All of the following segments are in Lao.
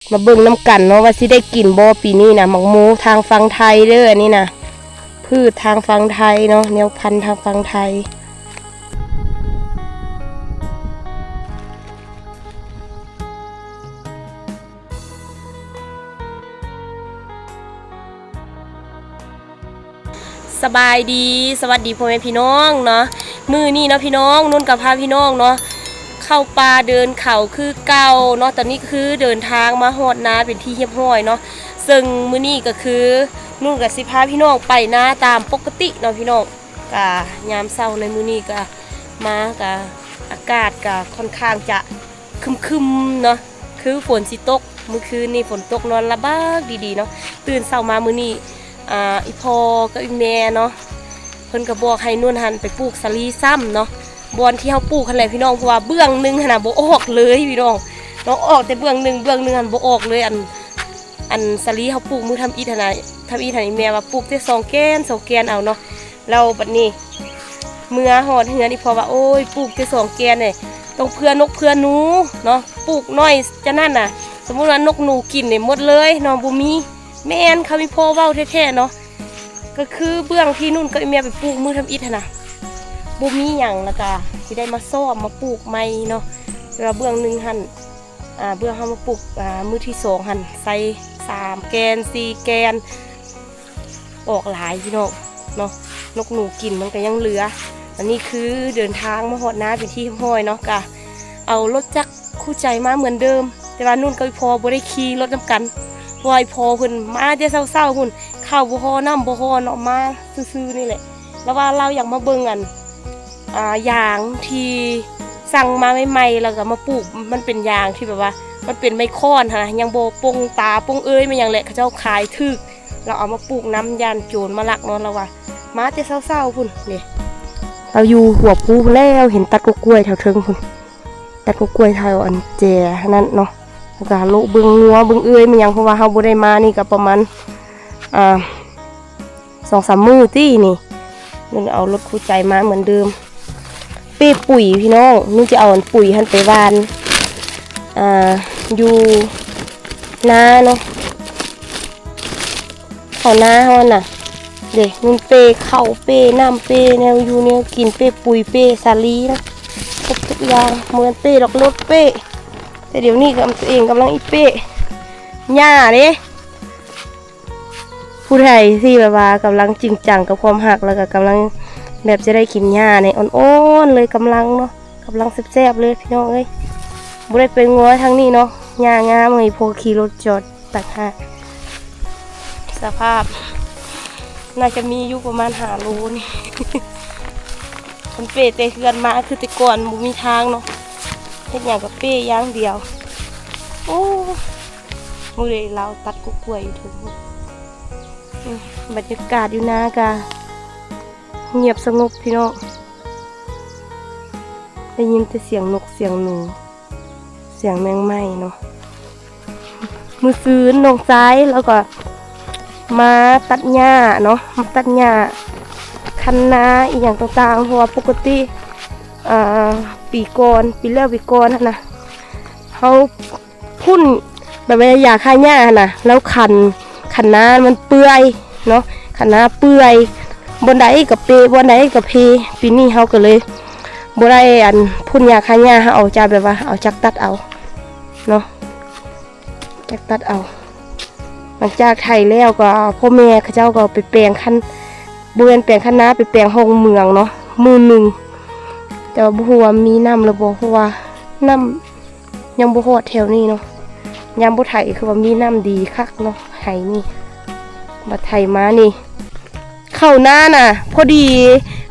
ມາເບິ່ງນຳກັນເນາະ ວ່າຊິໄດ້ກິນບໍ່ປີນີ້ນະ. ໝາກໂມທາງຝັ່ງໄທເດີ ອັນນີ້ນະ ພືດທາງຝັ່ງໄທເນາະ ແນວພັນທາງຝັ່ງໄທ. ສະບາຍດີ ສະຫວັດດີພໍ່ແມ່ພີ່ນ້ອງເນາະ. ມື້ນີ້ເນາະພີ່ນ້ອງ ນຸ່ນກໍພາພີ່ນ້ອງເນາະ ເຂົ້າປ່າເດີນເຂົາຄືເກົ່າເນາະ. ຕອນນີ້ກໍຄືເດີນທາງມາຮອດນາເປັນທີ່ຮຽບຮ້ອຍເນາະ. ເຊິ່ງມື້ນີ້ກໍຄືນຸ່ນກໍຊິພາພີ່ນ້ອງໄປນາຕາມປົກກະຕິເນາະພີ່ນ້ອງ. ກະຍາມເຊົ້າໃນມື້ນີ້ກະມາກະອາກາດກະຄ່ອນຂ້າງຈະຄຶມໆເນາະ ຄືຝົນຊິຕົກ. ມື້ຄືນນີ້ຝົນຕົກ ນອນລະບາກດີໆເນາະ. ຕື່ນເຊົ້າມາມື້ນີ້ ອ່າ ອີ່ພໍ່ກັບອີ່ແມ່ເນາະ ເພິ່ນກໍບອກໃຫ້ນຸ່ນຫັ້ນໄປປູກສາລີຊ້ຳເນາະ ບ່ອນທີ່ເຮົາປູກຫັ້ນແຫຼະພີ່ນ້ອງ. ເພາະວ່າເບື້ອງໜຶ່ງຫັ້ນນະບໍ່ອອກເລີຍພີ່ນ້ອງເນາະ ອອກແຕ່ເບື້ອງໜຶ່ງ ເບື້ອງໜຶ່ງຫັ້ນບໍ່ອອກເລີຍ. ອັນ ອັນສາລີເຮົາປູກມື້ທຳອິດຫັ້ນນະ ທຳອິດຫັ້ນ ອີ່ແມ່ວ່າປູກແຕ່ສອງແກນ ສອງແກນເອົາເນາະ. ແລ້ວບັດນີ້ເມືອຮອດເຮືອນ ອີ່ພໍ່ວ່າ ໂອ້ຍ ປູກແຕ່ສອງແກນນີ້ ຕ້ອງເພື່ອນົກເພື່ອໜູເນາະ ປູກໜ້ອຍຈະນັ້ນນະ ສົມມຸດວ່ານົກໜູກິນນີ້ໝົດເລີຍເນາະ ບໍ່ມີ. ແມ່ນ ຄຳອີ່ພໍ່ເວົ້າແທ້ໆເນາະ. ກໍຄືເບື້ອງທີ່ນຸ່ນກັບອີ່ແມ່ໄປປູກມື້ທຳອິດຫັ້ນນະ ບໍ່ມີຫຍັງ ແລ້ວກະຊິໄດ້ມາຊ້ອມມາປູກໃໝ່ເນາະ. ແຕ່ວ່າເບື້ອງໜຶ່ງຫັ້ນ ອ່າ ເບື້ອງເຮົາມາປູກ ອ່າ ມື້ທີສອງຫັ້ນ ໃສ່ສາມແກນ ສີ່ແກນ ອອກຫຼາຍພີ່ນ້ອງເນາະ ນົກໜູກິນມັນກໍຍັງເຫຼືອ. ອັນນີ້ຄືເດີນທາງມາຮອດນາເປັນທີ່ຮຽບຮ້ອຍເນາະ ກະເອົາລົດຈັກຄູ່ໃຈມາເໝືອນເດີມ. ແຕ່ວ່ານຸ່ນກັບອີ່ພໍ່ບໍ່ໄດ້ຂີ່ລົດນຳກັນ ເພາະວ່າອີ່ພໍ່ເພິ່ນມາແຕ່ເຊົ້າໆພຸ້ນ ເຂົ້າບໍ່ຫໍ່ ນ້ຳບໍ່ຫໍ່ເນາະ ມາຊື່ໆນີ້ແຫຼະ. ລາວວ່າລາວຢາກມາເບິ່ງອັນ ອ່າ ຢາງທີ່ສັ່ງມາໃໝ່ໆ ແລ້ວກໍມາປູກ ມັນເປັນຢາງທີ່ແບບວ່າ ມັນເປັນໄມ້ຄ້ອນຫັ້ນນະ ຍັງບໍ່ປົ່ງຕາປົ່ງເອີຍແມ່ນຫຍັງແຫຼະ ເຂົາເຈົ້າຂາຍຖືກ ລາວເອົາມາປູກນຳ ຢ້ານໂຈນມາລັກເນາະ. ລາວວ່າມາແຕ່ເຊົ້າໆພຸ້ນເດ້ ລາວຢູ່ຫົວພູພຸ້ນແລ້ວ ເຫັນຕັດກົກກ້ວຍແຖວເທິງພຸ້ນ ຕັດກົກກ້ວຍແຖວອັນແຈຫັ້ນນັ້ນເນາະ. ແລ້ວກໍເລາະເບິ່ງງົວເບິ່ງເອີຍແມ່ນຫຍັງ ເພາະວ່າເຮົາບໍ່ໄດ້ມານີ້ກໍປະມານ ອ່າ ສອງສາມມື້ຕິນີ້ ນຸ່ນເອົາລົດຄູ່ໃຈມາເໝືອນເດີມ. ເປ້ປຸ໋ຍພີ່ນ້ອງ ນຸ່ນຈະເອົາອັນປຸ໋ຍຫັ້ນໄປຫວ່ານ ອ່າ ຢູ່ນາເນາະ ເຂົ້ານາເຮົາຫັ້ນນະເດ້. ນຸ່ນເປ້ເຂົ້າ ເປ້ນ້ຳ ເປ້ແນວຢູ່ແນວກິນ ເປ້ປຸ໋ຍ ເປ້ສາລີເນາະ ຄົບທຸກຢ່າງ. ບໍ່ແມ່ນເປ້ດອກ ລົດເປ້ ແຕ່ດຽວນີ້ກໍຕົວເອງກຳລັງອີເປ້ຫຍ້າເດ້. ຜູ້ໃດທີ່ແບບວ່າກຳລັງຈິງຈັງກັບຄວາມຮັກ ແລ້ວກໍກຳລັງແບບຈະໄດ້ກິນຫຍ້ານີ້ ອ່ອນໆເລີຍ ກຳລັງເນາະ ກຳລັງແຊບໆເລີຍພີ່ນ້ອງເອີຍ. ບໍ່ໄດ້ໄປງົວທາງນີ້ເນາະ ຫຍ້າງາມເລີຍ ພໍຂີ່ລົດຈອດຕ່າງຫາກ. ສະພາບໜ້າຈະມີຢູ່ປະມານຫ້າໂລນີ້ ມັນເປ້ແຕ່ເຮືອນມາ ຄືແຕ່ກ່ອນບໍ່ມີທາງເນາະ ເຮັດຫຍັງກໍເປ້ຢ່າງດຽວ. ໂອ້ ມື້ນີ້ລາວຕັດກົກກ້ວຍຢູ່ເທິງພຸ້ນ. ອືມ ບັນຍາກາດຢູ່ນາກະງຽບສະຫງົບພີ່ນ້ອງ ໄດ້ຍິນແຕ່ສຽງນົກສຽງໜູ ສຽງແມງໄມ້ເນາະ. ມື້ຊືນນ້ອງຊາຍລາວກໍມາຕັດຫຍ້າເນາະ ມາຕັດຫຍ້າຄັນນາອີ່ຫຍັງຕ່າງໆ ເພາະວ່າປົກກະຕິ ອ່າ ປີກ່ອນ ປີແລ້ວປີກ່ອນຫັ້ນນະ ເຮົາ ພຸ້ນ ແບບວ່າຢາຂ້າຫຍ້າຫັ້ນນະ ແລ້ວຄັນ ຄັນນາມັນເປື່ອຍເນາະ ຄັນນາເປື່ອຍ ບ່ອນໃດກໍເປ ບ່ອນໃດກໍເພ. ປີນີ້ເຮົາກໍເລີຍບໍ່ໄດ້ອັນ ພຸ້ນຢາຂ້າຫຍ້າ ເຮົາເອົາຈາກແບບວ່າເອົາຈັກຕັດເອົາເນາະ ຈັກຕັດເອົາ. ຫຼັງຈາກໄຖແລ້ວກໍພໍ່ແມ່ເຂົາເຈົ້າກໍໄປແປງຄັນ ບໍ່ແມ່ນແປງຄັນນາ ໄປແປງຮ່ອງເມືອງເນາະ ມື້ໜຶ່ງ ແຕ່ວ່າບໍ່ຮູ້ວ່າມີນ້ຳຫຼືບໍ່ ເພາະວ່ານ້ຳ ຍັງບໍ່ຮອດແຖວນີ້ເນາະ. ຍາມບໍ່ໄຖຄືວ່າມີນ້ຳດີຄັກເນາະ ໄຖນີ້ ບັດໄຖມານີ້ ເຂົ້ານານະ ພໍດີ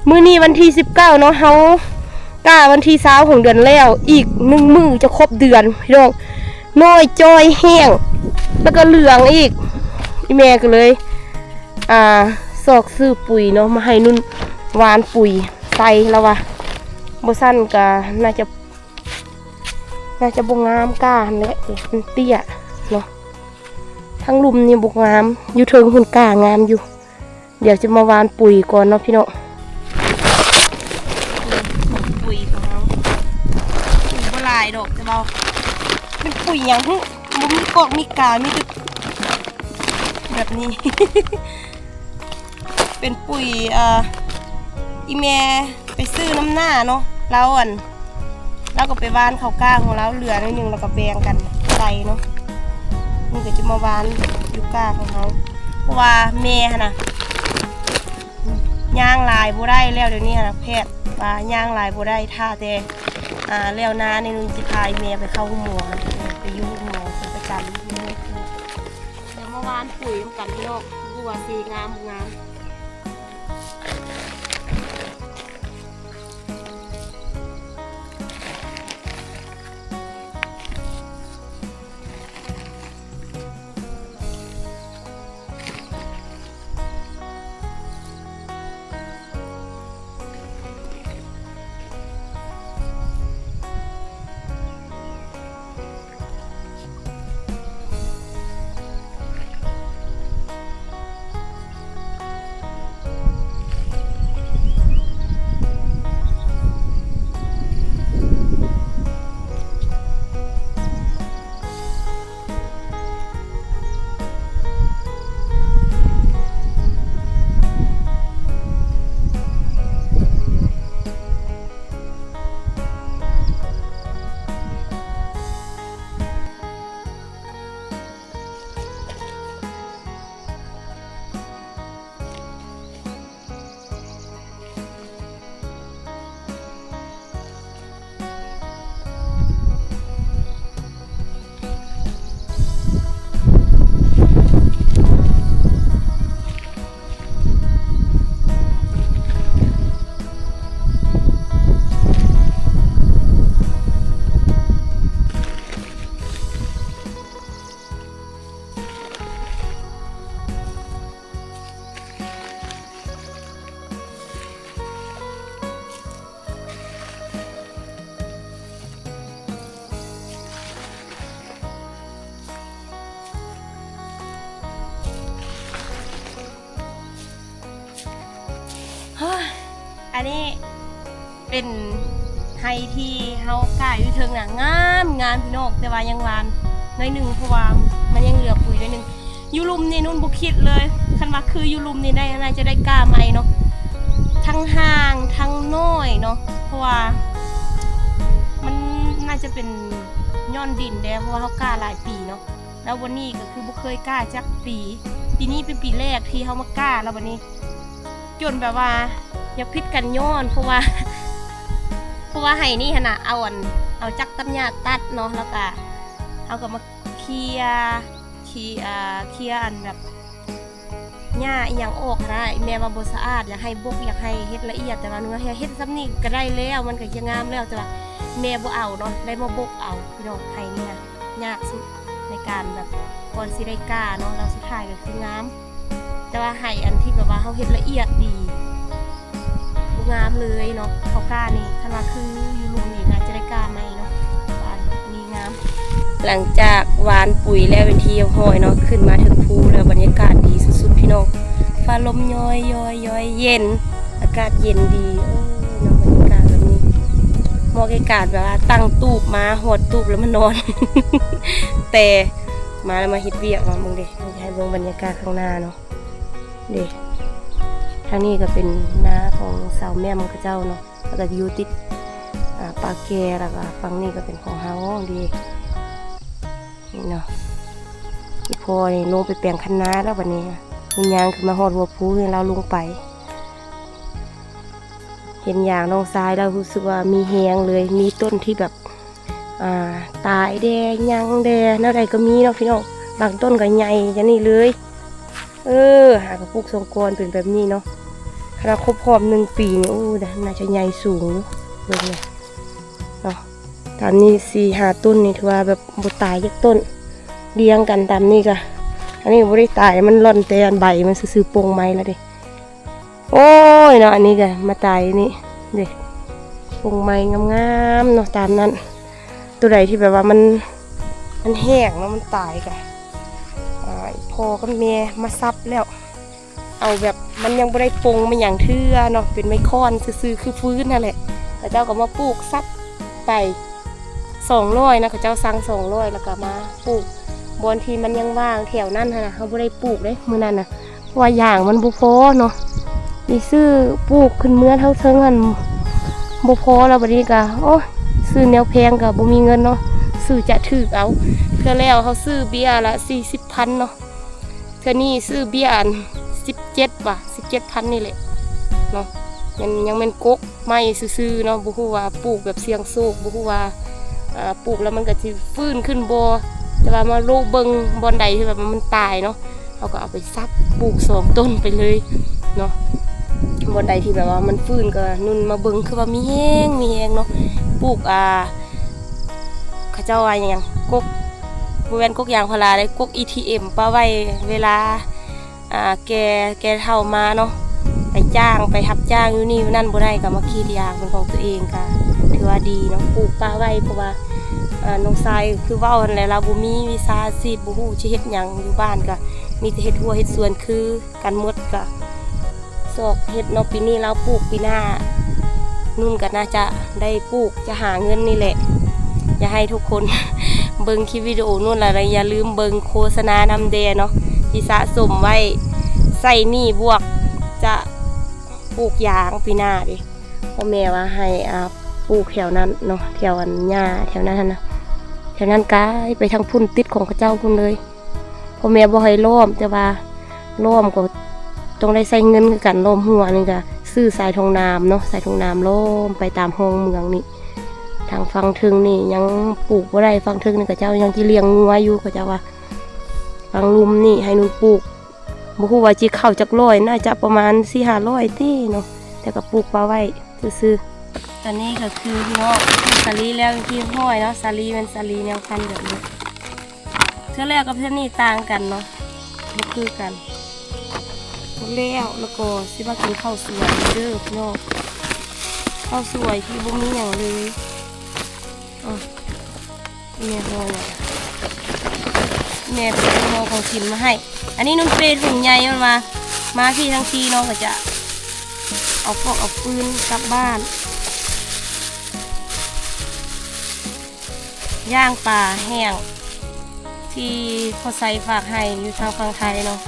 ມື້ນີ້ວັນທີສິບເກົ້າເນາະ ເຮົາກະວັນທີຊາວຂອງເດືອນແລ້ວ ອີກໜຶ່ງມື້ຈະຄົບເດືອນພີ່ນ້ອງ. ນ້ອຍຈ່ອຍແຫ້ງ ແລ້ວກໍເຫຼືອງອີກ ອີ່ແມ່ກໍເລີຍ ອ່າ ຊອກຊື້ປຸຍເນາະ ມາໃຫ້ນຸ່ນຫວ່ານປຸຍໃສ່ ລາວວ່າ ບໍ່ຊັ້ນກໍໜ້າຈະ ໜ້າຈະບໍ່ງາມ ກ້າຫັ້ນແຫຼະ ມັນເຕ້ຍເນາະ. ທາງລຸ່ມນີ້ບໍ່ງາມ ຢູ່ເທິງພຸ້ນກ້າງາມຢູ່. ດຽວຈະມາຫວ່ານປຸຍກ່ອນເນາະພີ່ນ້ອງ. ປຸຍຂອງເຮົາ ປຸຍບໍ່ຫຼາຍດອກ ຈະເວົ້າ ເປັນປຸຍຫຍັງຫຶ? ບໍ່ມີກອກມີກາ ມີແຕ່ແບບນີ້ ເປັນປຸ໋ຍ ເອີ ອີ່ແມ່ໄປຊື້ນຳນ້າເນາະ ລາວ ອັນ ລາວກໍໄປຫວ່ານເຂົ້າກ້າຂອງລາວ ເຫຼືອໜ້ອຍໜຶ່ງ ແລ້ວກໍແບ່ງກັນໃສ່ເນາະ. ນີ້ກໍຈະມາຫວ່ານຢູ່ກ້າຂອງເຮົາ ເພາະວ່າແມ່ຫັ້ນນະ ຍ່າງຫຼາຍບໍ່ໄດ້ແລ້ວ ດຽວນີ້ຫັ້ນນະ ແພດວ່າຍ່າງຫຼາຍບໍ່ໄດ້ ຖ້າແຕ່ ອ່າ ແລ້ວນານີ້ ໜຶ່ງຊິພາອີ່ແມ່ໄປເຂົ້າໂຮງໝໍນະ ໄປຢູ່ໂຮງໝໍເປັນປະຈຳ. ດຽວມາຫວ່ານປຸ໋ຍນຳກັນພີ່ນ້ອງ ບໍ່ຮູ້ວ່າຊິງາມບໍ່ງາມ. ເຮີ້ຍ ອັນນີ້ເປັນໄຮ່ທີ່ເຮົາກ້າຢູ່ເທິງນະ ງາມໆ ພີ່ນ້ອງ ແຕ່ວ່າຍັງຫວ່ານໜ້ອຍໜຶ່ງ ເພາະວ່າມັນຍັງເຫຼືອປຸ໋ຍໜ້ອຍໜຶ່ງ. ຢູ່ລຸ່ມນີ້ນຸ່ນບໍ່ຄິດເລີຍ ຄັນວ່າຄືຢູ່ລຸ່ມນີ້ໄດ້ ໜ້າຈະໄດ້ກ້າໃໝ່ເນາະ ທັງຫ່າງທັງນ້ອຍເນາະ ເພາະວ່າມັນໜ້າຈະເປັນຍ້ອນດິນແດ່ ເພາະວ່າເຮົາກ້າຫຼາຍປີເນາະ. ແລ້ວບັດນີ້ກໍຄືບໍ່ເຄີຍກ້າຈັກປີ ປີນີ້ເປັນປີແລກທີ່ເຮົາມາກ້າ ແລ້ວບັດນີ້ຈົນແບບວ່າຢາກຜິດກັນຍ້ອນ ເພາະວ່າ ເພາະວ່າໄຮ່ນີ້ຫັ້ນນະ ເອົາອັນ ເອົາຈັກຕັດຫຍ້າຕັດເນາະ ແລ້ວກະເຮົາກໍມາເຄຍ ເຄຍ ເຄຍອັນແບບ ຫຍ້າອີ່ຫຍັງອອກຫັ້ນນະ ແມ່ວ່າບໍ່ສະອາດ ຢາກໃຫ້ບົກ ຢາກໃຫ້ເຮັດລະອຽດ ແຕ່ວ່າໜູເຮັດ ເຮັດສ່ຳນີ້ກໍໄດ້ແລ້ວ ມັນກໍຈະງາມແລ້ວ ແຕ່ວ່າແມ່ບໍ່ເອົາເນາະ ໄດ້ມາບົກເອົາພີ່ນ້ອງ. ໄຮ່ນີ້ນະຍາກສຸດໃນການແບບ ກ່ອນຊິໄດ້ກ້າເນາະ ແລ້ວສຸດທ້າຍກໍຄືງາມ ແຕ່ວ່າໄຮ່ອັນທີ່ແບບວ່າເຮົາເຮັດລະອຽດດີ ບໍ່ງາມເລີຍເນາະ. ເຂົາກ້ານີ້ ຄັນວ່າຄືຢູ່ລຸ່ມນີ້ ໜ້າຈະໄດ້ກ້າໃໝ່ເນາະ ວ່ານີ້ງາມ. ຫຼັງຈາກຫວ່ານປຸ໋ຍແລ້ວເປັນທີ່ຮຽບຮ້ອຍເນາະ ຂຶ້ນມາເທິງພູແລ້ວ ບັນຍາກາດດີສຸດໆ ພີ່ນ້ອງ. ຟ້າລົມຍ້ອຍໆ ເຢັນ ອາກາດເຢັນດີ. ໂອ້ຍເນາະ ບັນຍາກາດແບບນີ້ ເໝາະແກ່ການແບບວ່າຕັ້ງຕູບມາ ຮອດຕູບແລ້ວມານອນ ແຕ່ມາແລ້ວມາເຮັດວຽກເນາະ. ເບິ່ງເດ້ ໃຫ້ເບິ່ງບັນຍາກາດຂ້າງໜ້າເນາະ. ເດ້ ທາງນີ້ກໍເປັນນາຂອງສາວແໝ້ມເຂົາເຈົ້າເນາະ ແລ້ວກໍຢູ່ຕິດ ອ່າ ປ່າແກ່ ແລ້ວກໍຝັ່ງນີ້ກໍເປັນຂອງເຮົາເດ້ ນີ້ເນາະ. ອີ່ພໍ່ນີ້ລົງໄປແປງຄັນນາແລ້ວບັດນີ້ ມັນຍ່າງຂຶ້ນມາຮອດຫົວພູໃຫ້ລາວລົງໄປ. ເຫັນຢາງນ້ອງຊາຍແລ້ວຮູ້ສຶກວ່າມີແຮງເລີຍ ມີຕົ້ນທີ່ແບບ ອ່າ ຕາຍແດ່ ຫຍັງແດ່ ແນວໃດກໍມີເນາະພີ່ນ້ອງ. ບາງຕົ້ນກໍໃຫຍ່ຈັ່ງນີ້ເລີຍ. ເອີ ຫາກໍປູກສອງກ້ອນເປັນແບບນີ້ເນາະ. ຂະໜາດຄົບຮອບໜຶ່ງປີນີ້ ໂອ້ ໜ້າຈະໃຫຍ່ສູງຢູ່ ເບິ່ງແດ່ເນາະ. ຕາມນີ້ສີ່ຫ້າຕົ້ນນີ້ຖືວ່າແບບບໍ່ຕາຍຈັກຕົ້ນ ລຽງກັນຕາມນີ້ກະ ອັນນີ້ບໍ່ໄດ້ຕາຍ ມັນລ່ອນແຕ່ອັນໃບມັນຊື່ໆ ປົ່ງໃໝ່ແລ້ວເດ້. ໂອ້ຍເນາະ ອັນນີ້ກະມາຕາຍນີ້ເດ້ ປົ່ງໃໝ່ງາມໆ ເນາະ ຕາມນັ້ນ. ໂຕໃດທີ່ແບບວ່າມັນ ມັນແຫ້ງເນາະ ມັນຕາຍກະ ອ່າ ພໍ່ກັບແມ່ມາສັບແລ້ວ ເອົາແບບມັນຍັງບໍ່ໄດ້ປົ່ງມາຫຍັງເທື່ອເນາະ ເປັນໄມ້ຄ້ອນຊື່ໆ ຄືຟືນຫັ້ນແຫຼະ ເຂົາເຈົ້າກໍມາປູກສັບໄປສອງຮ້ອຍນະ ເຂົາເຈົ້າສັ່ງສອງຮ້ອຍ ແລ້ວກໍມາປູກ ບ່ອນທີ່ມັນຍັງວ່າງແຖວນັ້ນຫັ້ນນະ ເຮົາບໍ່ໄດ້ປູກເດ້ມື້ນັ້ນນະ ເພາະວ່າຢາງມັນບໍ່ພໍເນາະ. ໄປຊື້ປູກຂຶ້ນເມືອທາງເທິງຫັ້ນບໍ່ພໍ ແລ້ວບາດນີ້ກະ ໂອ້ຍ ຊື້ແນວແພງກະບໍ່ມີເງິນເນາະ ຊື້ຈະຖືກເອົາ. ເທື່ອແລ້ວເຮົາຊື້ເບ້ຍລະສີ່ສິບພັນເນາະ ເທື່ອນີ້ຊື້ເບ້ຍອັນສິບເຈັດຫວາ ສິບເຈັດພັນນີ້ແຫຼະເນາະ. ຍັງ ຍັງແມ່ນກົກໄມ້ຊື່ໆເນາະ ບໍ່ຮູ້ວ່າປູກແບບສ່ຽງໂຊກ ບໍ່ຮູ້ວ່າ ອ່າ ປູກແລ້ວມັນກະຊິຟື້ນຂຶ້ນບໍ່ ແຕ່ວ່າມາໂລະເບິ່ງບ່ອນໃດທີ່ແບບວ່າມັນຕາຍເນາະ ເຮົາກະເອົາໄປສັບປູກສອງຕົ້ນໄປເລີຍເນາະ. ບ່ອນໃດທີ່ແບບວ່າມັນຟື້ນກະນຸ່ນມາເບິ່ງ ຄືວ່າມີແຮງ ມີແຮງເນາະ. ປູກ ອ່າ ເຂົາເຈົ້າວ່າຫຍັງ ກົກ ບໍ່ແມ່ນກົກຢາງພາລາເດ້ ກົກອີທີເອັມ ປະໄວ້ເວລາ ອ່າ ແກ່ ແກ່ເຖົ້າມາເນາະ ໄປຈ້າງ ໄປຮັບຈ້າງຢູ່ນີ້ຢູ່ນັ້ນບໍ່ໄດ້ ກະມາກຣີດຢາງເປັນຂອງຕົວເອງ ກະຖືວ່າດີເນາະ ປູກປະໄວ້. ເພາະວ່າ ອ່າ ນ້ອງຊາຍຄືເວົ້າຫັ້ນແຫຼະ ລາວບໍ່ມີວິຊາອາຊີບ ບໍ່ຮູ້ຊິເຮັດຫຍັງ ຢູ່ບ້ານກະມີແຕ່ເຮັດຮົ້ວເຮັດສວນຄືກັນໝົດ ກະຊອກເຮັດເນາະ. ປີນີ້ລາວປູກ ປີໜ້ານຸ່ນກະໜ້າຈະໄດ້ປູກ ຈະຫາເງິນນີ້ແຫຼະ. ຢາກໃຫ້ທຸກຄົນເບິ່ງຄລິບວິດີໂອນຸ່ນ ແລະ ຢ່າລືມເບິ່ງໂຄສະນານຳແດ່ເນາະ ທີ່ສະສົມໄວ້ໃຊ້ໜີ້ບວກຈະປູກຢາງປີໜ້າເດ້. ພໍ່ແມ່ວ່າໃຫ້ ອ່າ ປູກແຖວນັ້ນເນາະ ແຖວອັນຫຍ້າແຖວນັ້ນຫັ້ນນະ ແຖວນັ້ນກາຍໄປທາງພຸ້ນ ຕິດຂອງເຂົາເຈົ້າພຸ້ນເລີຍ. ພໍ່ແມ່ບໍ່ໃຫ້ລ້ອມ ແຕ່ວ່າລ້ອມກໍຕ້ອງໄດ້ໃຊ້ເງິນຄືກັນ ລ້ອມຮົ້ວນີ້ກະຊື້ສາຍທອງໜາມເນາະ ສາຍທອງໜາມລ້ອມໄປຕາມຮ່ອງເມືອງນີ້. ທາງຝັ່ງເທິງນີ້ຍັງປູກບໍ່ໄດ້ ຝັ່ງເທິງນີ້ເຂົາເຈົ້າຍັງຊິລ້ຽງງົວຢູ່ ເຂົາເຈົ້າວ່າ. ຝັ່ງລຸ່ມນີ້ໃຫ້ນຸ່ນປູກ ບໍ່ຮູ້ວ່າຊິເຂົ້າຈັກຮ້ອຍ ໜ້າຈະປະມານສີ່ຫ້າຮ້ອຍຕິເນາະ ແຕ່ກໍປູກປະໄວ້ຊື່ໆ. ຕອນນີ້ກໍຄືພີ່ນ້ອງ ສາລີແລ້ວທີ່ຮຽບຮ້ອຍເນາະ ສາລີແມ່ນສາລີແນວພັນແບບນີ້ ເທື່ອແລ້ວກັບເທື່ອນີ້ຕ່າງກັນເນາະ ບໍ່ຄືກັນ. ໝົດແລ້ວ ແລ້ວກໍຊິມາກິນເຂົ້າສວຍເດີພີ່ນ້ອງ ເຂົ້າສວຍທີ່ບໍ່ມີຫຍັງເລີຍ. ອື ແມ່ຫໍ່ຫຍັງ ແມ່ເປັນຄົນຫໍ່ຂອງກິນມາໃຫ້. ອັນນີ້ນຸ່ນເປຖົງໃຫຍ່ ມັນວ່າມາທີ່ທັງທີເນາະ ກໍຈະເອົາຟອກເອົາຟືນກັບບ້ານ ຍ່າງປາແຫ້ງ ທີ່ພໍ່ໄຊຝາກໃຫ້ຢູ່ທາງຝັ່ງໄທເນາະ.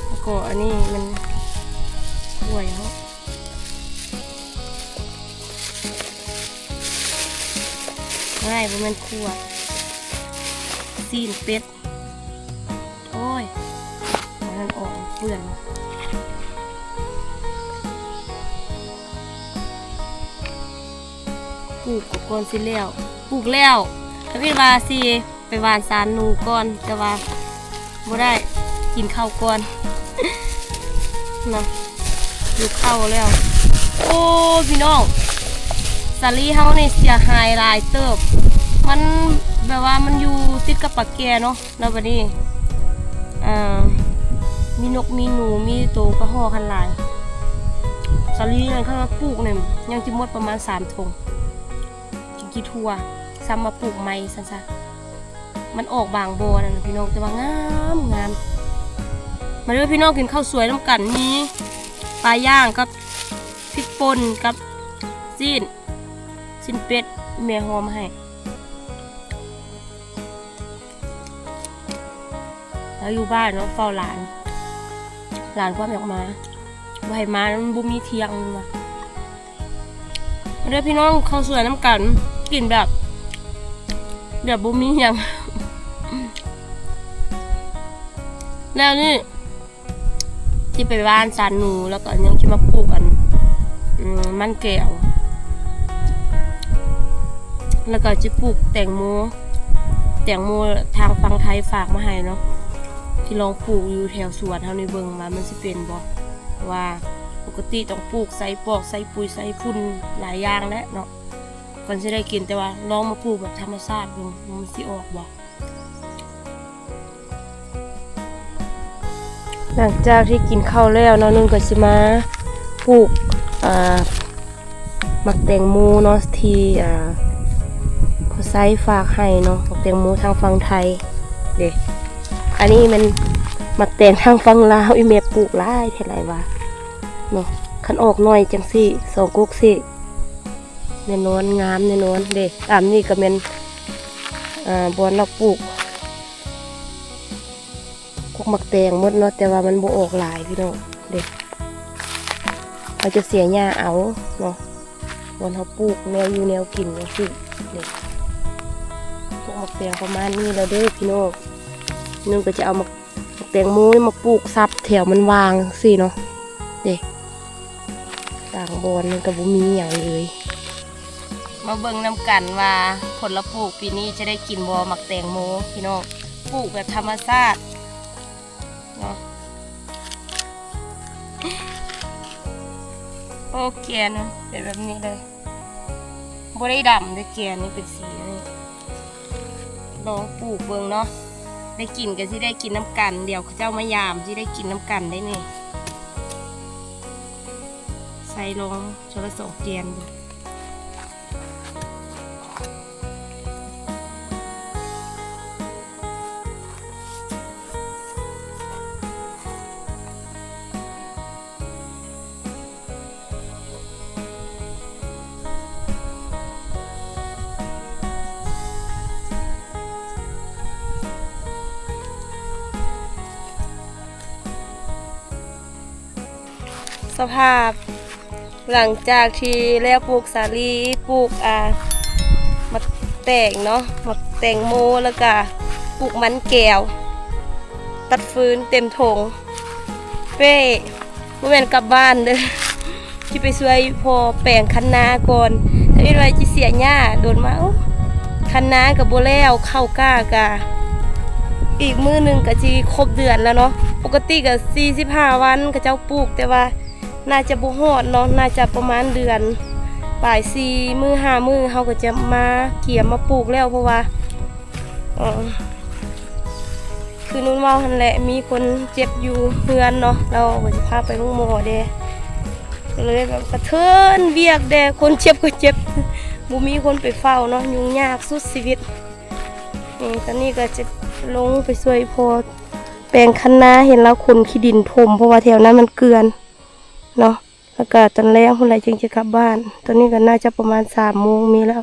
ແລ້ວກໍອັນນີ້ມັນກ້ວຍເນາະ ອ້າຍ ບໍ່ແມ່ນຂົ້ວ ຊີ້ນເປັດ. ໂອ້ຍ ອັນນັ້ນອອກເປື້ອນ. ປູກກໍກ່ອນຊິແລ້ວ ປູກແລ້ວ ທຳອິດວ່າຊິໄປຫວ່ານສານໜູກ່ອນ ແຕ່ວ່າບໍ່ໄດ້ ກິນເຂົ້າກ່ອນເນາະ ຫິວເຂົ້າແລ້ວ. ໂອ້ ພີ່ນ້ອງ ສາລີເຮົານີ້ເສຍຫາຍຫຼາຍເຕີບ ມັນແບບວ່າມັນຢູ່ຕິດກັບປາແກ່ເນາະ. ແລ້ວບັດນີ້ ອ່າ ມີນົກມີໜູ ມີໂຕກະຮອກຫັ້ນຫຼາຍ. ສາລີນັ້ນ ຄັນວ່າປູກນີ້ຍັງຊິໝົດປະມານສາມຖົງ ກິນຂີ້ຖົ່ວ ຊ້ຳມາປູກໃໝ່ຊັ້ນຊະ. ມັນອອກບາງບໍ່ນັ້ນນະພີ່ນ້ອງ ແຕ່ວ່າງາມໆ. ມາເດີພີ່ນ້ອງ ກິນເຂົ້າສວຍນຳກັນ ມີປາຍ່າງກັບພິກປົ່ນກັບຊີ້ນ ຊີ້ນເປັດ ແມ່ຫໍ່ມາໃຫ້. ລາວຢູ່ບ້ານເນາະ ເຝົ້າຫຼານ ຫຼານຄວາມຢາກມາ ບໍ່ໃຫ້ມາ ມັນບໍ່ມີທ່ຽງວ່າ. ມາເດີພີ່ນ້ອງ ເຂົ້າສວຍນຳກັນ ກິນແບບ ແບບບໍ່ມີຫຍັງ. ແລ້ວນີ້ ຊິໄປຫວ່ານສານໜູ ແລ້ວກໍຍັງຊິມາປູກອັນ ອືມ ມັນແກ້ວ ແລ້ວກໍຊິປູກແຕງໂມ ແຕງໂມທາງຝັ່ງໄທຝາກມາໃຫ້ເນາະ. ຊິລອງປູກຢູ່ແຖວສວນເຮົານີ້ເບິ່ງວ່າມັນຊິເປັນບໍ່ ເພາະວ່າປົກກະຕິຕ້ອງປູກໃສ່ປອກ ໃສ່ປຸ໋ຍ ໃສ່ຝຸ່ນຫຼາຍຢ່າງແຫຼະເນາະ ກ່ອນຊິໄດ້ກິນ. ແຕ່ວ່າລອງມາປູກແບບທຳມະຊາດເບິ່ງວ່າມັນຊິອອກບໍ່. ຫຼັງຈາກທີ່ກິນເຂົ້າແລ້ວເນາະ ນຸ່ນກໍຊິມາປູກ ອ່າ ໝາກແຕງໂມເນາະ ທີ່ ອ່າ ພໍ່ໄຊຝາກໃຫ້ເນາະ ໝາກແຕງໂມທາງຝັ່ງໄທເດ້. ອັນນີ້ແມ່ນໝາກແຕງທາງຝັ່ງລາວ ອີ່ແມ່ປູກຫຼາຍແທ້ຫຼາຍວ່າເນາະ. ຄັນອອກໜ່ວຍຈັ່ງຊີ້ ສອງກົກຊີ້ ແນ່ນອນ ງາມແນ່ນອນເດ້. ຕາມນີ້ກໍແມ່ນ ອ່າ ບ່ອນເຮົາປູກ ກົກໝາກແຕງໝົດເນາະ ແຕ່ວ່າມັນບໍ່ອອກຫຼາຍພີ່ນ້ອງເດ້. ເຮົາຈະເສຍຫຍ້າເອົາເນາະ ບ່ອນເຮົາປູກແນວຢູ່ແນວກິນຈັ່ງຊີ້ເດ້. ກົກໝາກແຕງປະມານນີ້ແລ້ວເດີພີ່ນ້ອງ. ໜຶ່ງກໍຈະເອົາໝາກ ໝາກແຕງໂມນີ້ມາປູກສັບແຖວມັນວ່າງຊີ້ເນາະ ເດ້. ຕ່າງບ່ອນມັນກໍບໍ່ມີຫຍັງເລີຍ. ມາເບິ່ງນຳກັນວ່າຜົນລະປູກປີນີ້ຈະໄດ້ກິນບໍ່ ໝາກແຕງໂມພີ່ນ້ອງ. ປູກແບບທຳມະຊາດເນາະ. ໂອ້ ແກ່ນເປັນແບບນີ້ເລີຍ. ບໍ່ໄດ້ດຳເດ້ ແກ່ນນີ້ເປັນສີນີ້. ລອງປູກເບິ່ງເນາະ ໄດ້ກິນກໍຊິໄດ້ກິນນຳກັນ. ດຽວເຂົາເຈົ້າມາຢາມ ຊິໄດ້ກິນນຳກັນໄດ໋ນີ້. ໃສ່ລອງເທື່ອລະສອງແກ່ນເບິ່ງ. ສະພາບຫຼັງຈາກທີ່ແລ້ວປູກສາລີ ປູກ ອ່າ ໝາກແຕງເນາະ ໝາກແຕງໂມ ແລ້ວກະປູກມັນແກ້ວ ຕັດຟືນເຕັມຖົງ ເປ້ ບໍ່ແມ່ນກັບບ້ານເດີ້ ຊິໄປຊ່ວຍພໍ່ແປງຄັນນາກ່ອນ. ຖ້າເຮັດວ່າຊິເສຍຫຍ້າດົນມາ ໂອ້ ຄັນນາກໍບໍ່ແລ້ວ ເຂົ້າກ້າກະ ອີກມື້ໜຶ່ງກໍຊິຄົບເດືອນແລ້ວເນາະ. ປົກກະຕິກໍສີ່ສິບຫ້າວັນເຂົາເຈົ້າປູກ ແຕ່ວ່າໜ້າຈະບໍ່ຮອດເນາະ ໜ້າຈະປະມານເດືອນປາຍ ສີ່ມື້ ຫ້າມື້ ເຮົາກໍຈະມາກຽມມາປູກແລ້ວ ເພາະວ່າ ເອີ ຄືນຸ່ນເວົ້າຫັ້ນແຫຼະ ມີຄົນເຈັບຢູ່ເຮືອນເນາະ ແລ້ວກໍຊິພາໄປໂຮງໝໍເດ້ ກໍເລີຍແບບກະເທີນວຽກແດ່ ຄົນເຈັບກໍເຈັບ ບໍ່ມີຄົນໄປເຝົ້າເນາະ ຫຍຸ້ງຍາກສຸດຊີວິດ. ນີ້ຕອນນີ້ກໍຈະລົງໄປຊ່ວຍພໍ່ແປງຄັນນາ ເຫັນລາວຂົນຂີ້ດິນຖົມ ເພາະວ່າແຖວນັ້ນມັນເກື່ອນເນາະ ແລ້ວກໍຕອນແລງພຸ້ນແຫຼະຈຶ່ງຈະກັບບ້ານ. ຕອນນີ້ກໍໜ້າຈະປະມານສາມໂມງມີແລ້ວ.